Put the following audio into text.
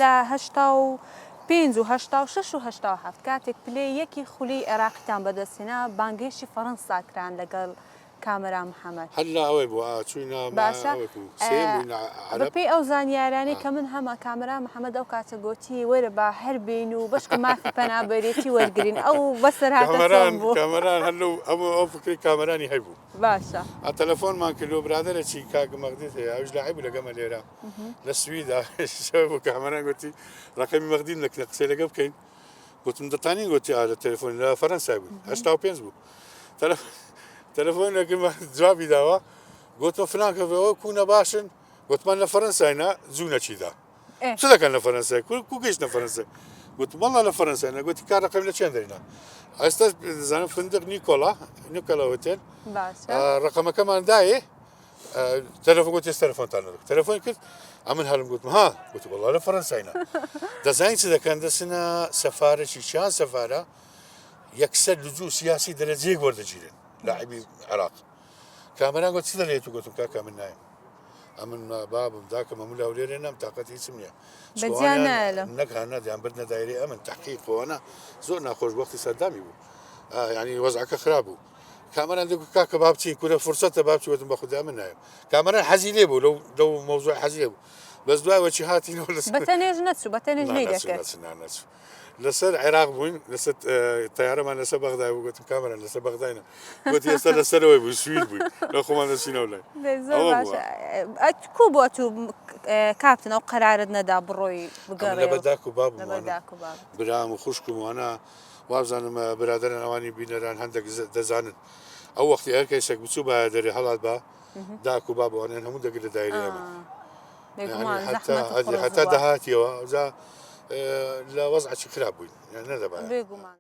لە 85 و 86 و 87 کاتێک پلەی یەکی خولی عێراقیتان بەدەستهێنا بانگهێشتی فەڕەنسا کران لەگەڵ کامەران محەمەد. هەر لە ئەوەی بوو ئا چووینە ما باشە ئەوەی بوو سێیەم بووین لە عەرەب. بەپێی ئەو زانیارانەی ئا. کە من هەمە کامەران محەمەد ئەو کاتە گۆتی وەرە با هەر بێین و بەشکە مافی پەنابەرێتی وەرگرین ئەو بەسەرهاتە چۆن کامەران بوو؟ کامەران هەر لەو ئەو ئەو فکرەی کامەرانی هەیبوو. باشە. ئا تەلەفۆنمان کردووە برادەرەکی کاک مەغدید هەیە ئەویش لاعیب بوو لەگەمە لێرە لە سویدا شەو بوو کامەران گوتی ڕەقەمی مەغدید نەکنە قسەی لەگە بکەین گوتم دەتانین گوتی ئا لە تەلەفۆن لە فەرەنسای بوو 85 بوو تەلەفۆن لەکرد جوابی داوە گوتم فلان کە ئەوە کوونە باشن گوتمان لە فەرەنساینا زوو نەچیدا چ دەکەن لە فەرەنسای کو کو گەیشتە فەرەنسای گوتم والله لە فەرەنسای نەگوتی کار ڕقم لە چێن دەرینا ئێستا دەزانم فندق نیکۆلا نیکۆلا هۆتێل ڕقەمەکەمان دایێ تەلەفۆن گوتی تەلەفۆنتان نەدەکرد تەلەفۆن کرد ئەمن هەرم گوتم ها گوتی والله لە فەرەنساینا دەزانین چ دەکەن دەچنە سەفارەکی چیان سەفارە یەکسەر لجوو سیاسی دەرەجەیەک وەردەگیرن لاعبی عێراق کامەران گوت چ دەلێت و گوتم کاکە من نایم ئەمن بابم داکەم هەموو لە هەولێرێ نام تاقەتی هیچم نییە بەجیا نایەلم نەکا نەدیان بردنە دایرەی ئەمن تحقیق وانە زۆر ناخۆش وەختی سەردامی بوو ینی وەزعەکە خراپ بوو کامەران دەگوت کاکە با بچین کورە فرسەتە با بچین وتم بە خودا من نایم کامەران حەزی لێ بوو لەو لەو مەوزوع حەزی لێ بوو بەس دوای وەچی هاتینەوە لەسەر بە تەنێژ نەچوو بە تەنێژ نا نەی نەچوو دەکرد نەچوو نا نەچوو لەسەر عێراق بووین لەسەر تەیارەمان لەسەر بەغدای بوو گوتم کامەران لەسەر بەغداینە گوتی ئێستا لەسەرەوەی بوو سوید بووین لە خۆمان دەچینەوە لای دەی زۆر ئەوە باشە بووە ئەت کو بۆ ئەتوو کاپتن ئەو قەرارت نەدا بڕۆی ئەمن بگەڕێ لەبەر داک و بابم لەبەر وانە داک و باب برام و خوشکم وانە وابزانم برادەران ئەوانی بینەران هەندێک دەزانن ئەو وەختی هەر کەسێک بچوو باە دەرێ هەڵات بە داک و بابوانیان هەموو دەگرە دایرەی ئەمن هەتا داهاتیەوە جا لە وەزعکی خراپ بووین نەدەبا بێگومان.